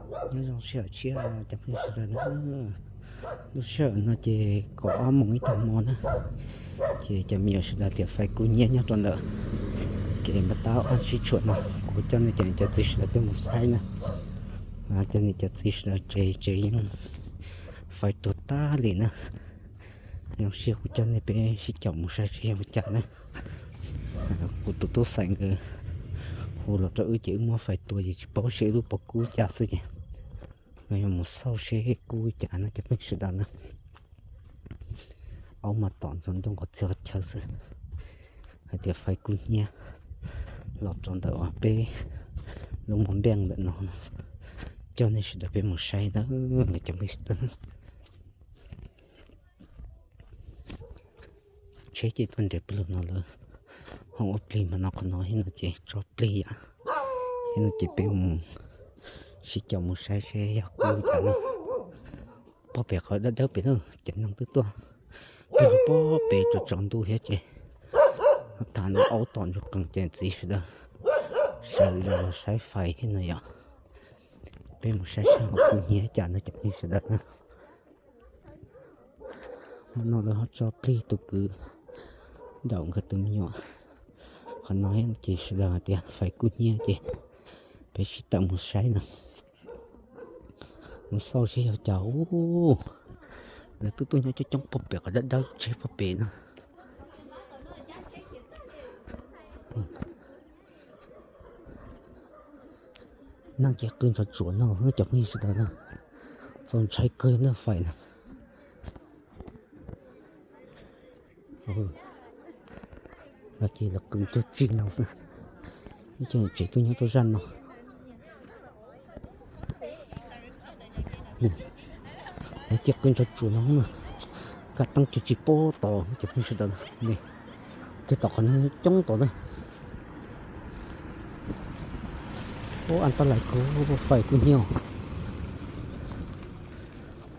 Nyob zoo sij hawm tshiab cov phooj ywg sawv daws na. Lub sij hawm no ces kaum ob moos ib tag hmo na, ces cov me nyuam sawv daws tias fais kub hnyiab nyob rau ntawm kev npaj tab ob sib tshuam no, kuv coj nej cov niam cov txiv sawv daws peb mus saib na. Cov niam cov txiv sawv daws tsev tsev yeej fais tuag tag li na. Zoo siab kuv coj nej peb sib caum mus saib seb yog ua cas na. Kuv tus tub xeem nkawd hu los rau wb ces wb muab fais tua ces tsis paub seb wb lub puas kub cas xwb ces yog mus xauj seb kub cas no cov phooj ywg sawv daws na. Aub mas tom ntxoov ntuj nqos txhia qhov chaw xwb, hais tias fais kub hnyiab los rau ntawm peb lub mos npeej ntawm no. Coj nej sawv daws peb mus saib na cov phooj ywg sawv daws. Tsheb ces tuaj nres pawg lug no lawm, ho ua plig mas no qhov no thiab no ces tso plig yam thiab no ces peb mus sib caum mus saib seb yog kub cas no. Pob pem qhov dawb dawb pem na ces neeg twb tuaj pawg lug pob pem tsaus tsaus ntuj thiab ces tham no aub tom ntsuag qees ces txiv sawv daws sawv los saib fais thiab no yom. Peb mus saib seb ho kub hnyiab cas no cov phooj ywg sawv daws na. Hmo no lawv ho tso plig tus kwv Daum nkawd tus me nyuam. Qhov no ces sawv daws hais tias fais kub hnyiab ces peb sib tawm mus saib no, mus xauj seb yog cas. Lawv twb tuaj nyob coob coob pob pem qhov dawb dawb tsheb pob pem no. Neeg ces qw ntsuag tsuag no cov phooj ywg sawv daws na, txaus ntshai kawg na fais na. Lawv ces lawv qw ntsuag tsuag no xwb, ib co tsev tuaj nyob rau zaj no. Lawv ces qw ntsuag tsuag no na, kaj teeb ces tsis paub tos cov phooj ywg sawv daws na, ces tom qhov no coob tos na. Ub, an tab lais kub fais kub hnyiab.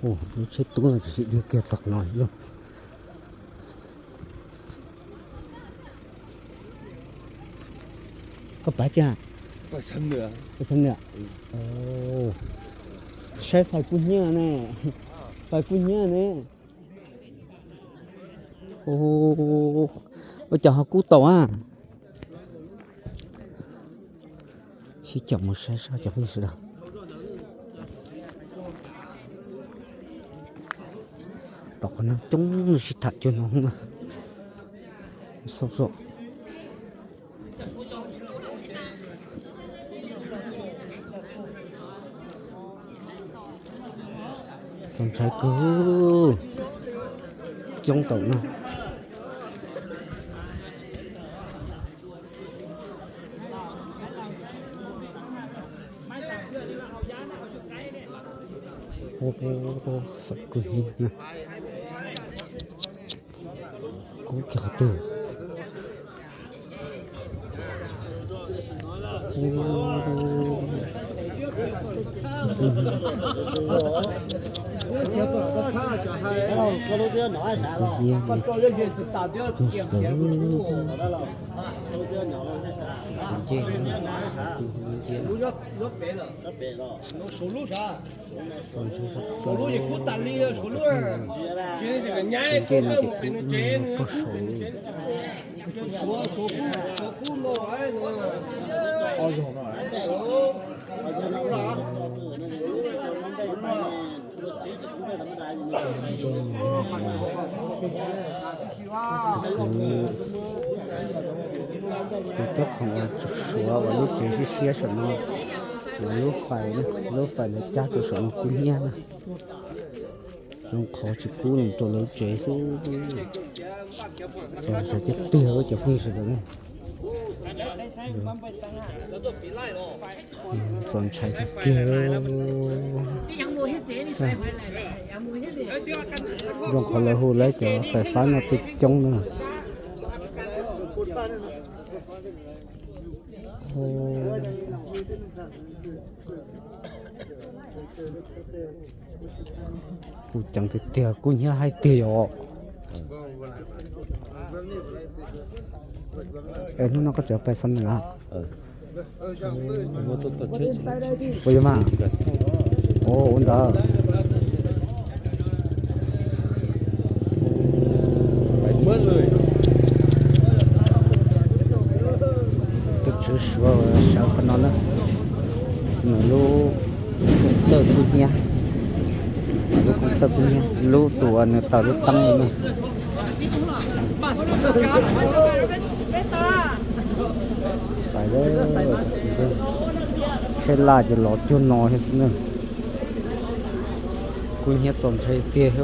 Lub tsheb tub no tsis dhia kiag txog qhov no lauj. Koj pav tsi? Saib fais kub hnyiab ne, fais kub hnyiab ne. Ua cas ho kub tau a? Sib caum mus saib seb cov phooj ywg sawv daws. Tom qhov no coob sib tham cuag no na. Xauj xauj. Txaus ntshai kawg, coob tau na. Fais kub hnyiab na. Kub kiag qhov twg. Pog saud. Tus cob khoom uas Suav uas lub tsev siab siab saum no, lub fais, lub fais lawv cab rau saum no kub hnyiab na. Zoo qhov tsis kub los rau lawv tsev xwb. Txaus ntshai tiag tiag cov phooj ywg sawv daws na. Txaus ntshai tiag tiag. Zoo qhov lawv hu lawv cov fais fab no twb coob na. Kuv ceev tiag tiag, kub hnyiab haib tiag yom. Es hnub no koj tseem pais xam nws a? Puas yog mas? Ua ntawd. Tus tswv Suav sawv qhov no na, nws lub koom tawj kub hnyiab, lub koom tawj kub hnyiab, lub tus uas nws taws lub teeb no na. Tsheb laj ces los cuag no thiab xwb na. Kub hnyiab txaus ntshai tiag thiab.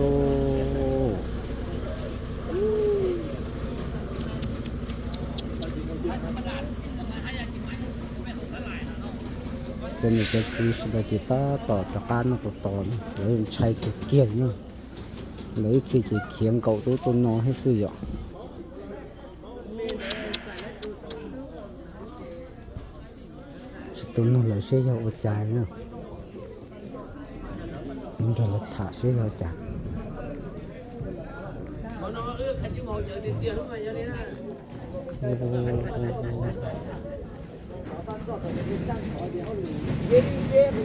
Cov niam cov txiv sawv daws ces tab tom rov qab noj tau tos na, lawv ntshai kiag kiag li na. Lawv ib txhia ces khiav nkaum rau ub rau no thiab xwb yom. Tsis tau nug lawv seb yog ua cas na. Nrog lawv tham seb yog ua cas.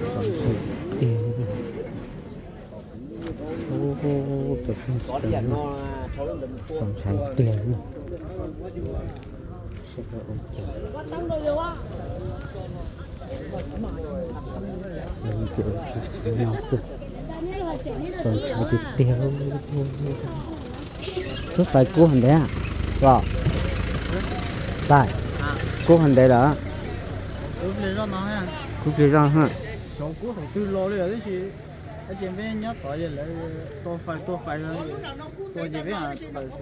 Txaus ntshai tiag. Cov phooj ywg sawv daws, txaus ntshai tiag na. Sawv daws ua cas ces ua phi no xwb, txaus ntshai tiag tiag. Tub xaiv kub hov ntev, xaiv kub hov ntev lawm. Kub pliag zog. Tab sis peb nyob tod ces lawv tua fais tua fais, tua ces peb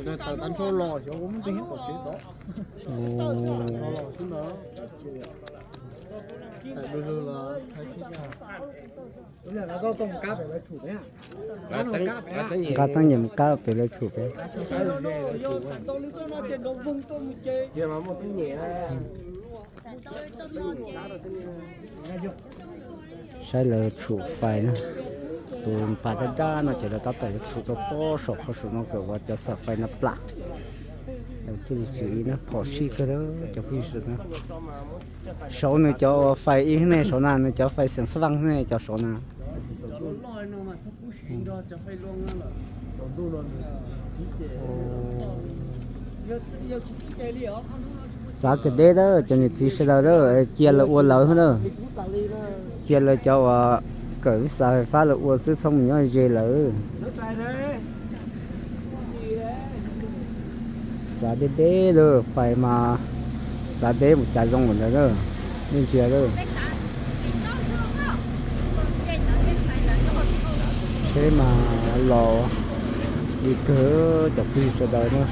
tawm tawm tag nrho los xyov ua muaj tus nyob tom tsev tod. Nqa teeb nyem mus kab pem lawv tshum pem. Saib lawv tshum fais na. Tus pas dab dab no ces lawv tab tom yuav tshum rau pob saum qhov saum no kom uas cov xam fais no plam. Thiaj li tswv ib na, phom sij kawg lawm cov phooj ywg sawv daws. Saud nws cov uas fais ib ne, saud na nws cov fais xeem xab vaj ne, cov saud na. Txav kawg deb lawm cov niam txiv sawv daws lawm, cia lawv ua lawv na. Cia lawv cov uas kawm vis xav fais fab lawv ua xwb, txhob mus nyob ze lawm. Txav deb deb lawm, fais mas txav deb mus cas zoo lawm ntawd na. Nej ntsia lawm. Tsheb mas los li kawg cov phooj ywg sawv daws na.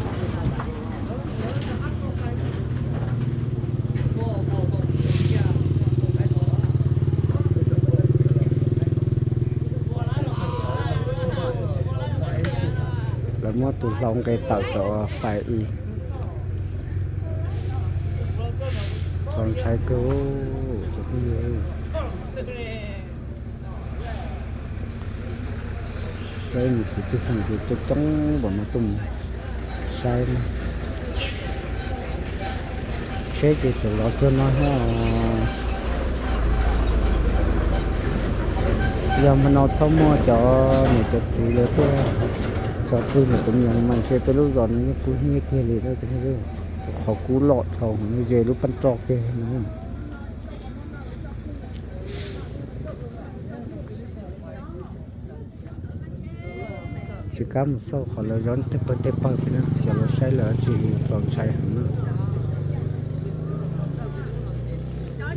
Lawv muab tus hlau nqe tawm kom fais ib. Txaus ntshai kawg cov phooj ywg. Saib niam txiv pej xeem ces coob coob npaum no tuaj mus saib na. Tsheb ces tseem los cuag no thiab. Yog hmo no txhob muaj cov niam cov txiv lawv tuaj tso plig ntawm tus me nyuam no mas ntshe peb lub zos no yeej kub hnyiab kiag li na. Qhov kub loj dhau, ze lub paj roj kiag no. Tsis kam mus xauj qhov lawv zov tej pawg tej pawg pem na, xyov lawv saib lawv tsis txaus ntshai heev na.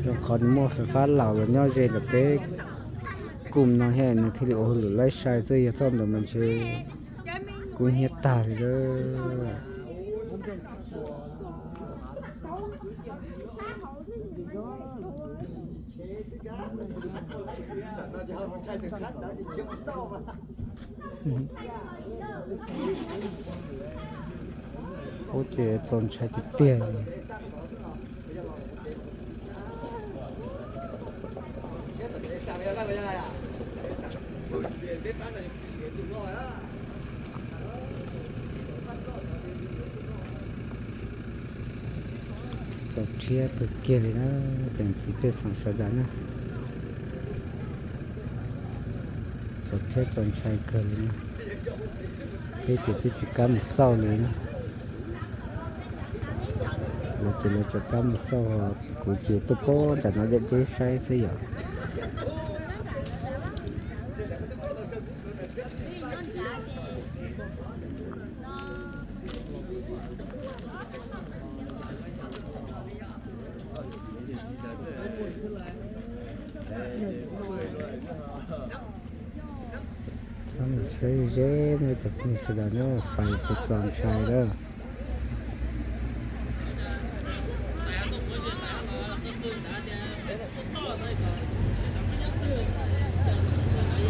Zoo qhov nws muaj fais fab laus los nyob ze ntawm peb kum no thiab nws thiaj li ua hauj lwm laib sai xwb, yog txhob ntawd mas ntshe kub hnyiab tag li lawm. Ub, ces txaus ntshai tiag tiag. Txaus rhiab kawg kiag li na, cov txiv pej xeem sawv daws na. Thiab txaus ntshai kawg li na. Peb ces peb tsis kam mus xauj li na. Lawv ces lawv tseem kam mus xauj, kuv ces tuaj pem nram no deb deb saib xwb yom. Txhob mus saib ze ne cov phooj ywg sawv daws na, fais txaus ntshai lawm.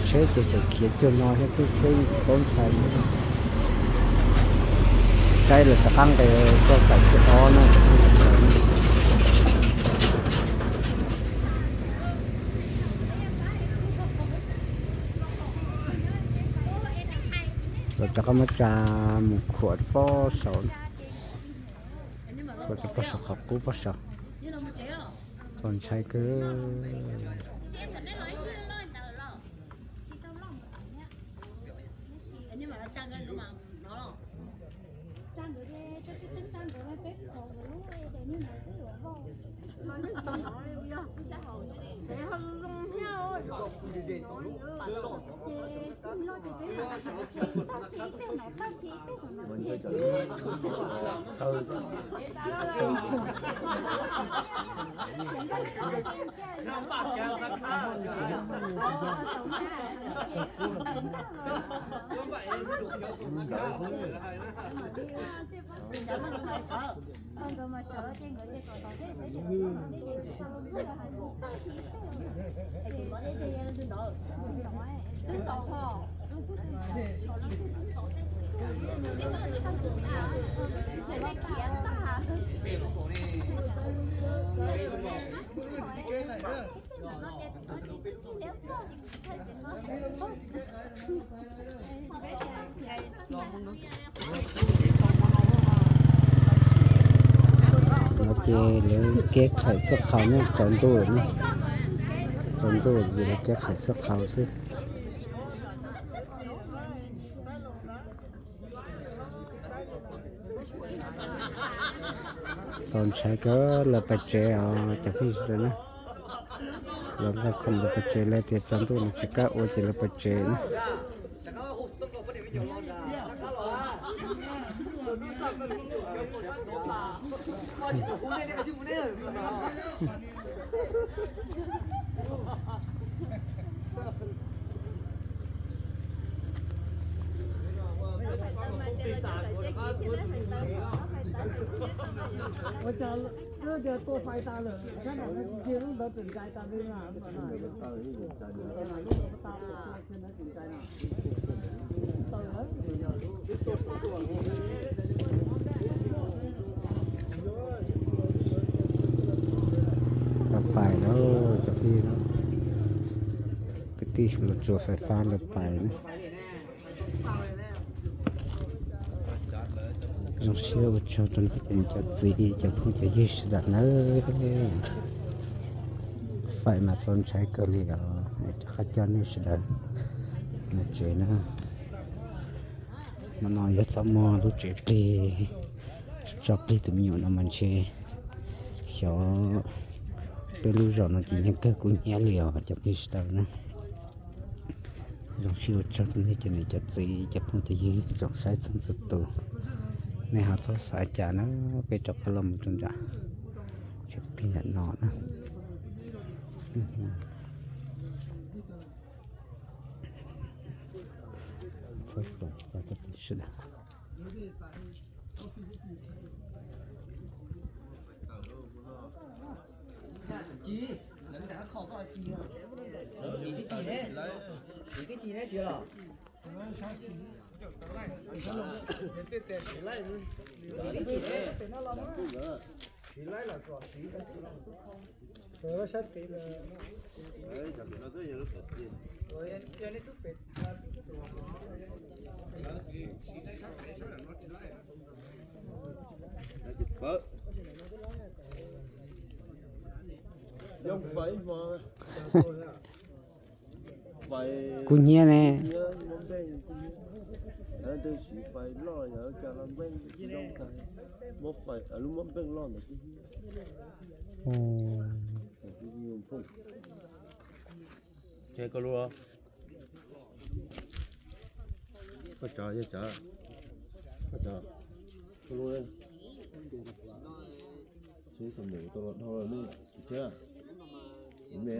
Tsheb ces tseem khiav cuag no thiab xwb, tsheb yeej tsis paub ntshai li. Saib lawv rov qab nqes txoj xaim thib ob na. Lawv rov qab muab tsa mus khuam pob saum, khuam rau pob saum qhov qub pob saum. Txaus ntshai kawg. No ces lawv keb qhais xub qhau ne, tsaus ntuj ne, tsaus ntuj ces lawv keb qhais xub qhau xwb. Txaus ntshai kawg, lawv pais tsev os cov phooj ywg sawv daws na. Lawv nqa khoom lawv pais tsev, lawv tias tsaus ntuj no tsis kam ua ces lawv pais tsev na. Ua cas tuaj fais tas lawm, lub ntawd tseem ntsais tas li na. Lawv pais lawm cov phooj ywg, kwv tij los tsuas fais fab lawv pais na. Zoo siab ua tsaug rau cov niam cov txiv cov phooj cov ywg sawv daws nawb. Faim mas txaus ntshai kawg li os, rov qab coj nej sawv daws mus tsev na. Hmo no yog txoj muag lub tsev plig, tso plig tus me nyuam no mas ntshe xyov peb lub zos no ces yeej kawg kub hnyiab li os cov phooj ywg sawv daws na. Zoo siab ua tsaug rau nej cov niam cov txiv cov phooj cov ywg tsoom saib txhua txhua tus. Nej ho txhob xav cas na, peb rov qab los mus rau nram tsev plig nram no na. Txhob xav cas cov phooj ywg sawv daws. Kub hnyiab ne. Tab sis fais loj yog cas los npeej zoo tag, muab fais lub muab npeej loj ntawd kub hnyiab. Ces koj lub, koj cov, yog cov, koj cov, koj lub, tsis tau mus tau los dhau ne, thiab, me,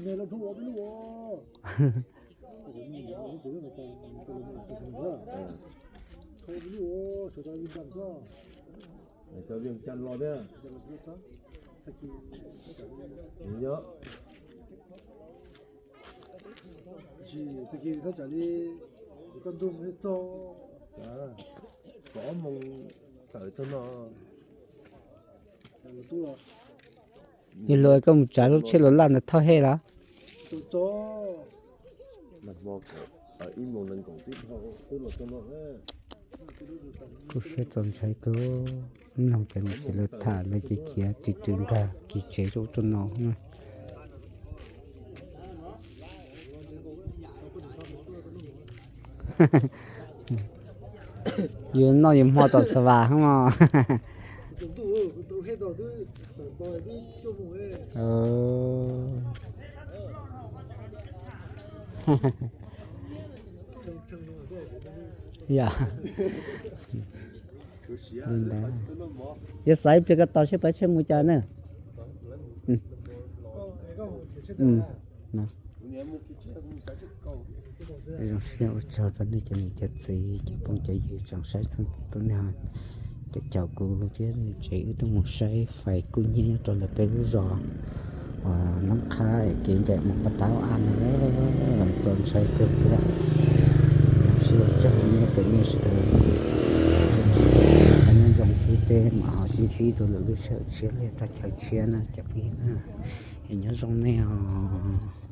me los dhau ob peb lub. Cov vias cas los thiab. Yog tag kis thaj tsam li kuv toj ntug mus txog, kaum ob moos tawm txog no. Yog luag koj mus tsav lub tsheb los laj ntawd thauj hej los? Kuj siab txaus ntshai kawg, mloog cov niam txiv lawv tham lawv ces khiav ris ris nkag kis tsev rau ub rau no. Yus noj yus hmo tom xav vas hos. Yog li ntawd, yuav xav ib pliag ko taw seb peb tsheb mus cas na. Zoo siab ua tsaug rau nej cov niam cov txiv cov phooj cov ywg tsoom saib txhua tus nej caum caum kuv thiab tsev wb tuaj mus saib fais kub hnyiab nyob rau lawv peb lub zos uas Noob Qhab kev ncaim mus Paj Tau Ab no. Txaus ntshai kawg tiag. Zoo siab ua tsaug nej cov nej sawv daws, nyob zoo xwb peb mam ho sib ntsib dua lwm lub sij hawm tshiab li thaj chaw tshiab na cov phooj ywg na. Es nyob zoo nej os.